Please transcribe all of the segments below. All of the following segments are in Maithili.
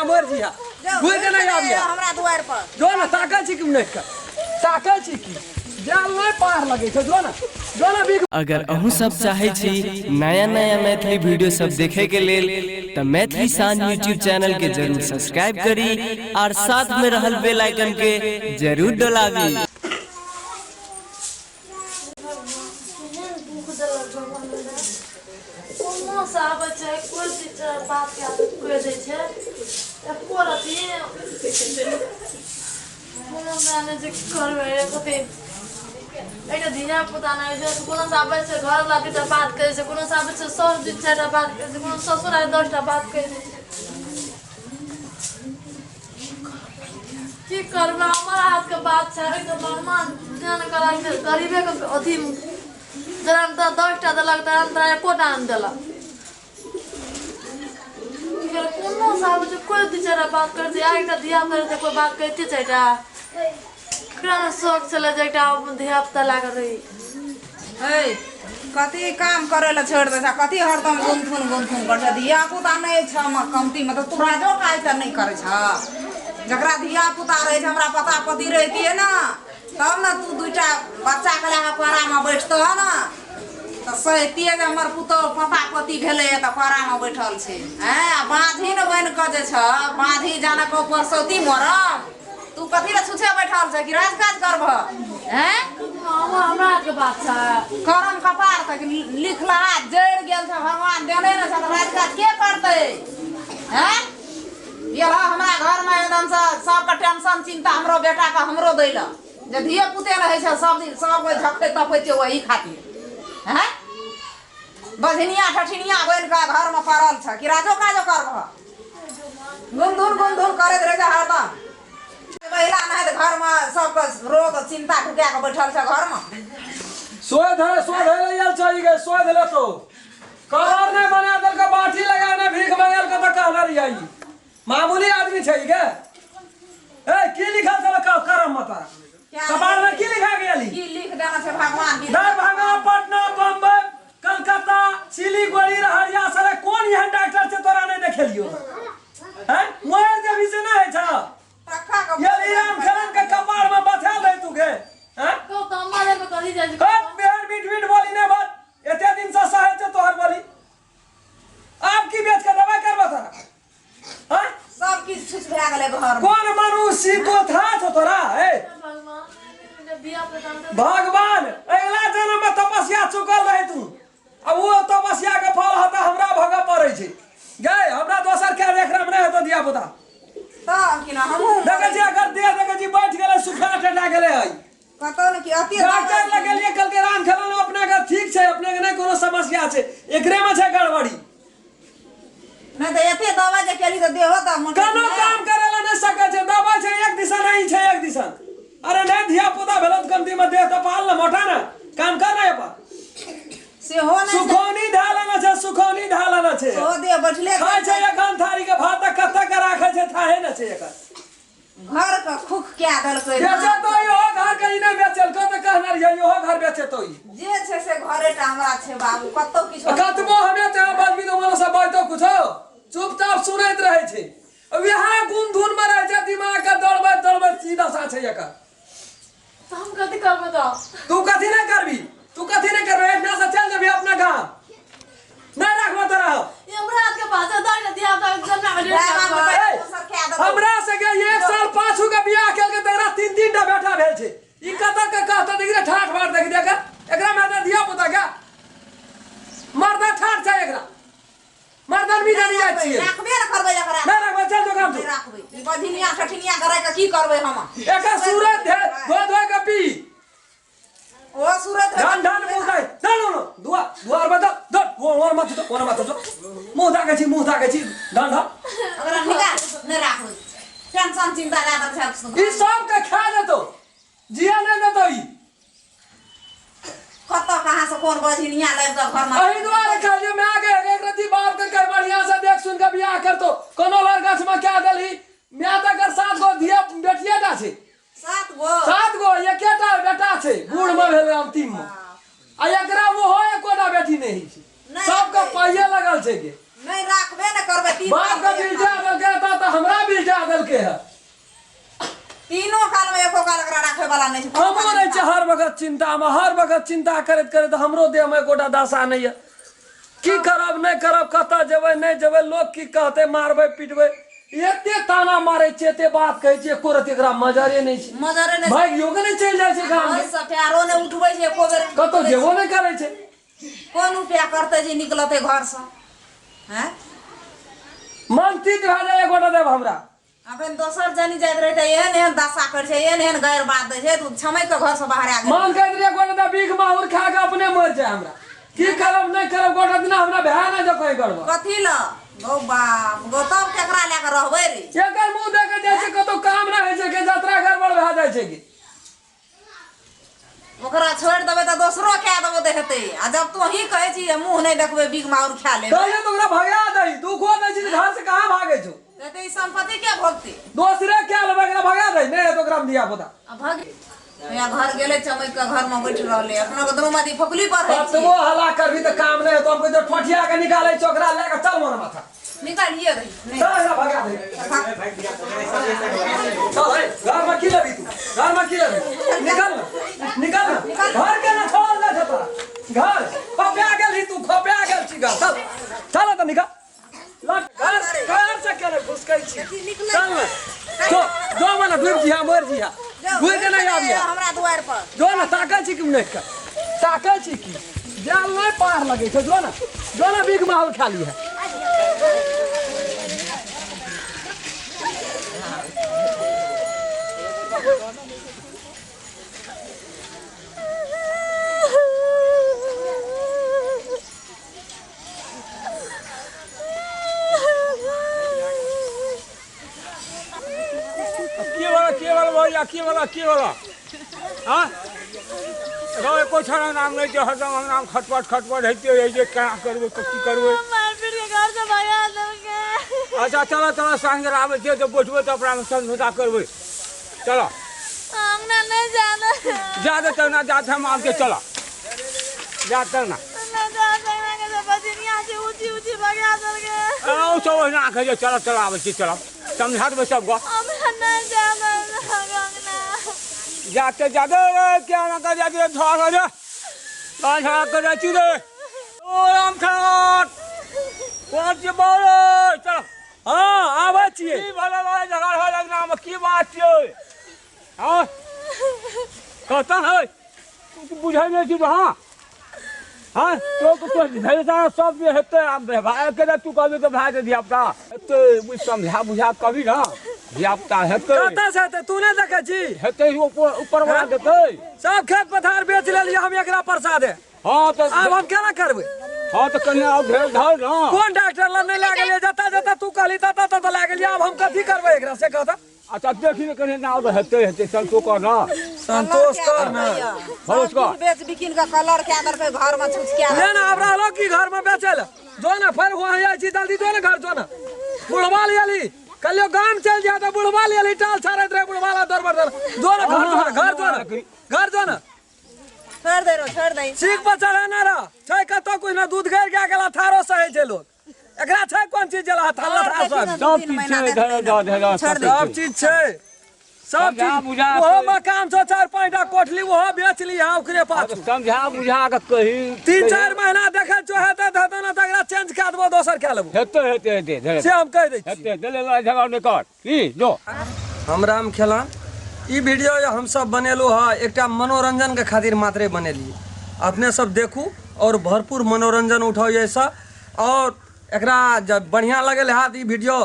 यहाँ मर जिहा घुरि के नहीं आबिया हमरा दुआर पर जो ना ताकल छी कि नहीं कर ताकल छी की जाल नहीं पार लगे छो जो ना जो ना बिक। अगर अहूँ सब चाहै छी नया नया मैथिली वीडियो सब देखे के लेल तऽ मैथिली शान यूट्यूब चैनल के जरूर सब्सक्राइब करी और साथ में रहल बेल आइकन के जरूर डोलाबी। केहन दुख देलक भगवान हमरा। कोनो से आबै छै कोइ चीज बातके आदत करि दै छै एको रत्ती कोनो नहि जे करबै कथी एकटा धिया पुता नहि छै कोनो से आबै छै घरवला दूटा बात करै छै कोनो से आबै छै साउस दू चारिटा बात करै छै कोनो ससुर आइ 10टा बात कहि दै छै। की करबै हमर हाथके बात छै ओहिके भगवान तेहन करक जे गरीबेके अथी जकरामे तोरा 10टा देलक तकरामे तोरा एकोटा नहि देलक। की करबै कोनो से आबै छै कोइ दू चारिटा बात करै छै एकटा धिया पुता रहतै कोइ बात करिते चारिटा ककरा ने शौक छलै जे एकटा धिया पुता लए कऽ रही। है कथी काम करे ला छोड़ दे छह, कथी हरदम गुनथुन गुनथुन कर छह। धिया पुता नहीं छ कमती में तो तू राजो काज तऽ नहीं करे छह। जकरा धिया पुता रहे छै हमरा पता पति रहतियै ने तब ने तू दूटा बच्चा के लए कऽ कोरामे बैठतह ने तऽ सहितियै जे हमर पुतोहु पता पति भेलैए तऽ कोरामे बैठल छै। आँय आ बाँझिन बनि कऽ जे छह बाँझी जाने कऽ परसौती मरब तू कथी लए छुछे बैठल छ कि राज काज करबह? हैं हमरा हाथके बात छै। करम कपार तक लिखलहा जड़ि गेल छ भगवान देने ने छ तऽ राज काज के करतै? हैं गेल हमरा घरमे एकदमसँ सबके टेंशन चिंता हमरो बेटाके हमरो दै लए जे धिये पुते रहै छै सब दिन सब कोइ झखै तपै छै ओही खातिर। हैं बझनिया ठठिनिया बनि कऽ घरमे पड़ल छ कि राजो काजो करबह? गुनधुन गुनधुन करैत रहै छै हरदम। महिला नहि तऽ घरमे सबके रोग चिंता ढुका कऽ बैठल छै घरमे। सोए धरे सोए धरे आयल छै ई गे सोए धरे तो कलर नहीं बना देलकै बाटी लगा ने भीख मांगल के तऽ कहने रहियै ई मामूली आदमी छै ई गे। ए की लिखल छल करम मता कपार में की लिखा गेली? की लिख देना छै भगवान की? दरभंगा पटना बम्बई कलकत्ता सिलीगुड़ी रहरिया सरे कोन एहन डॉक्टर छै तोरा नहीं देखेलियो? हैं मर जबी से ना है छ ये राम खेलन के कपार में बथेल रहे तू के। हैं कहू तऽ हमर एगो कथी जाइ छै? हट बेर बीट बीट बोली नहीं बात एते दिन से सहै छै तोहर बोली आब की बेच के दवाई करबा तोरा? हैं सब किछु छुछ भए गेलै घर। कोन मनुष्य तो था छौ तोरा? ए भगवान धिया पुता भगवान अगला जन्म में तपस्या चुकल रहे तू आ वो तपस्या के फल हता हमरा भोगऽ पड़ै छै गए हमरा दोसर के देखरा में नहीं हेतौ धिया पुता। तऽ कि ना हमहूँ देखै छी अगर देह देखै छी बैठ गेलै सुखा टटा गेलै है। कतौ ने कि अति डॉक्टर लग गेलियै कहलकै राम खेलन अपने के ठीक छै अपने के नहीं कोनो समस्या छै एकरे में छै गड़बड़ी। नहीं तऽ एते दवाइ जे केली तऽ देहो तऽ मोटा कोनो काम करे ला नहीं सकै छै दवाइ छै एक दिशा नहीं छै एक दिशा। अरे नहीं धिया पुता भेलो तऽ कमती में देह तऽ पाल ना मोटा ना काम कर ना एपर। सेहो नहि छै। सुखौनी धए लेने छै सुखौनी धए लेने छै। सेहो देह बैठले खाइ छै एखन थारी के भात तऽ कतऽ के राखै छै थाहे ने छै एकर। घर के खुख कए देलकै। बेचे तो इहो घर के ई नहि बेचलको तऽ कहने रहियै इहो घर बेचे तो ई। जे छै से घरे टा हमरा छै बाबू कतौ किछु। कतबो हमे तऽ बजबी तऽ ओना सब बजतो कुछो चुपचाप सुनैत रहै छै। वएह गुनधुन में रहै छै दिमाग के दौड़बैत दौड़बैत ई दशा छै एकर। तऽ हम कथी करबै तऽ? तू कथी नहीं करबी तू कथी नहीं करबी एहिना से चल जेबी अपना गाँव नहीं राखबो तोरा हम। ई हमरा हाथके बात छै 10टा धिया पुता के जन्म भेलै। ड्राइवर दोसर खा देतौ। हमरा से के 1 साल पाछू के बियाह केलकै तकरा 3-3 टा बेटा भेल छै। ई कतऽ के कहतौ देखी रे ठाठ बाट देखी देख एकरा में तऽ धिया पुता के मर्दा ठाठ छै एकरा मर्दन भी जानी जाइ छियै। राखबे ने करबै एकरा। नहीं राखबै चल जो काम नहि राखबै ई बझिनिया ठठिनिया कराय के की करबै हम? एकर सूरत धे धो धो के पी। ओ सूरत धन धन मुंह दाइ धन नो दुआ दुआर में दो दो वो और मत दो और मत दो मुंह दागे छी मुंह दागे छी धन धन ओकरा निकाल नहि राखबै टेंशन चिंता लागल छै। ई सब के खा जेतो जिया नहीं देतो ई। कतऽ कहाँ से कोन बझिनिया लाबि कऽ घरमे। एहि दुआरे कहलियै माय गे एक रत्ती बाप के कह बढ़िया से देख सुन के बियाह करतो कोनो लड़का में क्या देलही माय तऽ एकर 7 गो धिया बेटिए टा छै। 7 गो? 7 गो एकेटा बेटा छै बूढ़ में भेलै अंतिम में आ एकरा ओहो एकोटा बेटी नहि होइ छै नहि सबके राखबै। पाइए लगल छै गे। नहि राखबे ने करबै तीन बाप के करबै बिलटा देलकै तऽ हमरा देलकै है। तीनो काल में एको काल एकरा राखे वाला नहीं छै। हमरो रहै छै हर वक्त चिंता में, हर वक्त चिंता करैत करैत हमरो देह में एकोटा दशा नहीं है। की करब नहीं करब, कतऽ जेबै नहीं जेबै, लोग की कहतै, मारबै पिटबै, एते ताना मारै छै, एते बात कहै छै, एको रति एकरा मजरे नहि छै। मजरे नहि। भागियो के नहि चलि जाइ छै गाम। घर से प्यारो नहि उठबै छै एको बेर। कतौ जेबो नहि करै छै। कोन उपाय करतै जे निकलतै घर से? हैं, मन तीत भए जाइ एकोटा देब हमरा। अखन दोसर जनी जाइत रहै तऽ एहन एहन दशा करै छै, एहन एहन गैर बात दै छै, तऽ ओ छमकि कऽ घरसँ बाहर आ गेल। मन कहैत रहियै गोटा तऽ भीख माहुर खा कऽ अपने मरि जाय। हमरा की करब नहि करब, गोटा दिना हमरा भए नहि जो कहीं गड़बड़। कथी लए गौ बाप गौ, तब केकरा लए कऽ रहबै रे? एकर मुँह देखे जाइ छै, कतौ काम नहि होइ छै के जतरा गड़बड़ भए जाइ छै की। ओकरा छोड़ि देबै तऽ दोसरो कए देबो तऽ हेतै। आ जब तोही कहै छी जे मुँह नहि देखबै, बिग माउर खा लेबै। कहलियै तऽ ओकरा भगा दही, दुखो दै छी तऽ घर से कहाँ भागै छौ? तऽ ई सम्पत्ति के भोगतै? दोसरे कए लेबै, एकरा भगा दही, नहि हेतौ ओकरामे धिया पुता। आ भग यहाँ घर गेलै, चमकि कऽ घरमे बैठ रहलै। अपना के दुनू मादी फकुली पर रहै छी। कतबो हल्ला करबी तऽ काम नहि हेतौ। हम कहै छियौ ठोठिया के निकालै छौ, ओकरा लए कऽ चल मोर माथा। निकालिए दही नहि। चल, एकरा भगा दे। चल है, घर में की लेबी तू? घर में की लेबी? निकल ना, निकल ना। घर के ना छोड़ ले छता घर खपया गेल ही तू, खपया गेल छी घर। चल चल तऽ निकल लट घर, घर से केने घुसकै छी? चल ना, जो जो मने डूब जिहा मर जिहा, घुरि के नहीं आबिया हमरा दुआरि पर। जो ना, ताकै छी कि नहि के ताकै छी की जाल नहि पार लगै छै? जो ना, जो ना, बिग माहौल खा ली है। के वाला, के वाला भैया, के वाला, के वाला? हाँ गाँव एको छड़ा नाम नहि छै, हरदम अंगनामे खटपट खटपट होइते रहै छै। केना करबै, की करबै? मारपीट के घर से भगा देलकै। अच्छा चलऽ चलऽ, साँझ आबै छियै तऽ बैठबै तऽ अपनामे समझौता करबै। चलऽ। अंगना नहीं जाना। जा दे तब ना, जा हम आबके। चलऽ, जा तब ना। ना जा अंगना के से बजनिया से ऊंची ऊंची भगा देलकै। ओ सब ओहिना कहै छै। चलऽ चलऽ, आबै छी, चलऽ, समझा देबै सब गप। हमरा नहीं जाना अंगना। जाते जाते रे, क्या ना कर जाते धर रे, झगड़ा कर जाइ छी रे। ओ राम खेत कोन छी बोले? चल। हँ, आबै छियै। की भले लड़ाई झगड़ा होय लगना में, की बात छियै? हाँ कहता है तू बुझै नहि छी। हाँ हाँ, तो तो धैर्य सब जे हेतै आब भाय के, तू कहबी तऽ भाय के धियापुता हेतै। बुझ समझा बुझा कभी ना धियापुता हेतै। कतऽ से हेतै? तू नहि देखै छी? हेतै, ऊपर ऊपर वाला देतै। सब खेत पथार बेच लेलियै हम एकरा प्रसादे। हाँ तऽ आब हम केना करबै? हाँ तऽ कनि आब धैर्य धर ना। कोन डॉक्टर लग नहि लए गेलियै? जतऽ जतऽ तू कहली ततऽ ततऽ लए गेलियै। आब हम कथी करबै एकरा से कहता? अच्छा देखी ने कनि ना, हेतै हेतै, संतोष कर ना। संतोष कर ना। भरोस कर। बेच बिकिन कऽ कलर कए देलकै, घरमे छुछ कए। ले ना, आब रहलो की घर में बेचै लए? जो ना, फेर वहाँ जाइ छी, जल्दी जो ना घर, जो ना। बुढ़वा ले अली, कहियो गाम चलि जा तऽ बुढ़वा ले अली, टाल छाड़ैत रहे बुढ़वा ला दौड़ दौड़। जो ना घर, जो ना घर, जो ना घर, जो ना। छोड़ दे रो, छोड़ दे। सीख पर चढ़े ना रह छै कतौ कुछ ना। दूध गैर गया गेला, थारो सहे छै लोग। एकरा छै कोन चीज जला थाला थार सब? सब चीज छै, धैर्य धर, धैर्य। छोड़ दे। सब चीज छै, सब समझा चीज। बुझा ओहो के। मकान छौ 4-5 टा कोठली, ओहो बेच ली हा ओकरे पाछू। समझा बुझा के कही। 3-4 महीना देखै छौ, हेतै तऽ हेतै, ना तऽ एकरा चेंज कए देबो, दोसर कए लेबो। हेतै हेतै हेतै, धैर्य। से हम कहि दै छी। हेतै, देले लड़ाई झगड़ा नहि कर की जो। हम राम खेला। ई वीडियो हमसब बनेलहुँ हँ एकटा मनोरंजनके खातिर मात्रे बनेलियै। अपने सब देखू आओर भरपूर मनोरंजन उठाउ एहिसँ। आओर एकरा जब बढ़िआँ लगल हैत ई वीडियो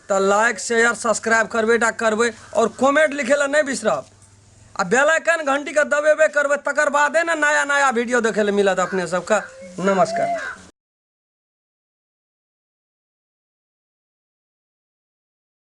तऽ लाइक शेयर सब्सक्राइब करबे टा करबै, आओर कमेंट लिखै लए नहि बिसरब, आ बेल आइकन घंटीके दबेबे करबै, तकर बादे ने नया नया वीडियो देखै लए मिलत अपने सबके। नमस्कार।